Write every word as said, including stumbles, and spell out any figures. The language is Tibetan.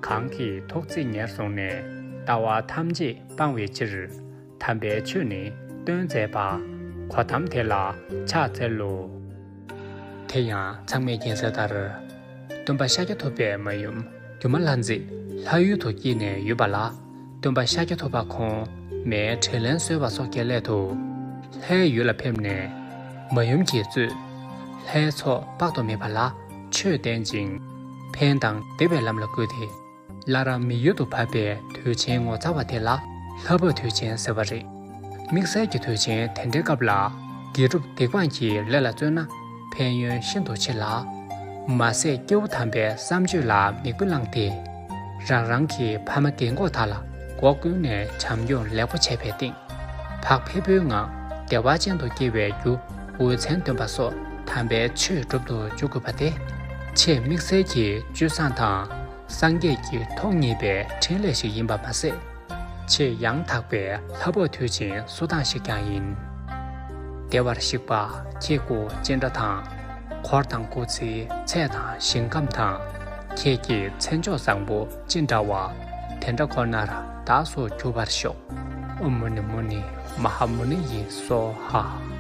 གང་གིས་ཐོག་བརྩེགས་ཉེར་བཟུང་ནས། ལྟ་བ་ཐམས་ཅད་སྤང་བའི་ཕྱིར། དམ་པའི་ཆོས་ནི་སྟོན་མཛད་པ། གོ་ཏམ་དེ་ལ་ཕྱག་འཚལ་ལོ། དེ་ཡང་ཚང་མས་མཁྱེན་གསལ་ལྟར། སྟོན་པ་ཤཱཀྱ་ཐུབ་པའི་མ་ཡུམ་སྒྱུ་མ་ལྷ་མཛེས་ལྷ་ཡུལ་དུ་སྐྱེས་ནས་ཡོད་པ་ལ། སྟོན་པ་ཤཱཀྱ་ཐུབ་པ་ཁོང་མའི་དྲིན་ལན་གསོལ་བ་སོགས་ཀྱི་སླད་དུ། ལྷའི་ཡུལ་ལ་ཕེབས་ནས། མ་ཡུམ་གྱིས་གཙོས་ལྷའི་ཚོགས་དཔག་ཏུ་མེད་པ་ལ་ཆོས་བསྟན་ཅིང་། ཕན་དང་བདེ་བའི་ལམ་ལ་བསྐུལ་ཏེ། སླར་མི་ཡུལ་དུ་བབས་པའི་དུས་ཆེན་ངོ་མཚར་བ་དེ་ལ་ལྷ་བབས་དུས་ཆེན་ཟེར་བ་རེད། དམིགས་བསལ་གྱི་དུས་ཆེན་དེ་འདྲའི་སྐབས་ལ། དགེ་སྒྲུབ་སྡིག་སྤང་གི་ལས་ལ་བརྩོན་ན་ཕན་ཡོན་ཤིན་ཏུ་ཆེ་ལ། མ་ཟད་སྐྱེ་བོ་དམ་པའི་བསམ་སྤྱོད་ལ་མིག་དཔེ་བླངས་ཏེ། རང་རང་གི་ཕ་མ་རྒན་གོག་དག་ལ་སྒོ་ཀུན་ནས་བྱམས་སྐྱོང་ལེགས་པོ་བྱས་པའི་སྟེང་། བག་ཕེབས་པོའི་ངང་བདེ་བ་ཅན་དུ་སྐྱེ་བའི་རྒྱུ་འོད་མཚན་སྟོན་པ་སོགས་དམ་པའི་ཆོས་སྒྲུབ་ཏུ་འཇུག་དགོས་པ་སྟེ། ཆེས་དམིགས་བསལ་གྱི་སྤྱོད་བཟང་དང་། སངས་རྒྱས་ཀྱི་ཐོག་གཉིས་པའི་ཕྲིན་ལས་ཤིག་ཡིན་པ་མ་ཟད། ཆེས་ཡང་དག་པའི་ལྷ་བབས་དུས་ཆེན་གསོལ་སྟངས་ཤིག་ཀྱང་ཡིན། བདེ་བར་གཤེགས་པ་ཁྱེད་སྐུ་ཅི་འདྲ་དང་། འཁོར་དང་སྐུ་ཚེའི་ཚད་དང་ཞིང་ཁམས་དང་། ཁྱེད་ཀྱི་མཚན་མཆོག་བཟང་པོ་ཅི་འདྲ་བ། དེ་འདྲ་ཁོ་ནར་བདག་སོགས་གྱུར་པར་ཤོག། ཨོཾ་མུ་ནི་མུ་ནི་མ་ཧཱ་མུ་ནི་ཡེ་སྭཱ་ཧཱ།